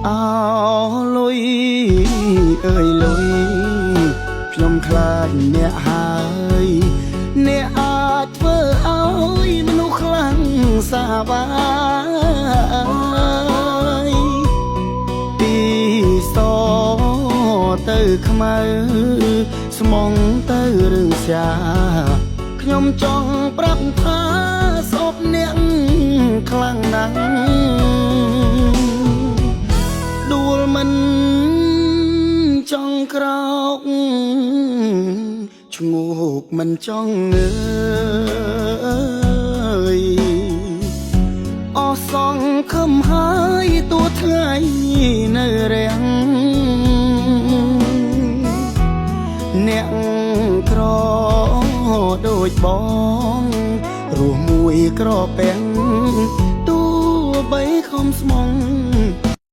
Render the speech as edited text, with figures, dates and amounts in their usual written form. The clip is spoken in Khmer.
អោលុយអើយលុយខ្ញុំខ្លាចអ្នកហើយអ្នកអាចធ្វើឲ្យមនុស្សខ្លាំងសាបាយពីសទៅខ្មៅស្មងទៅរឿងស្យាខ្ញុំចង់ប្រាប់ថាស្អប់អ្នកខ្លាំងណាស់ ដួលមិនចង់ក្រោកឈ្ងោកមិនចង់ងើយអស់សងខំហើយតួថ្ងៃនៅរាំងអ្នកក្រដូចបងរស់មួយក្រពាំងទោះបីខំស្មង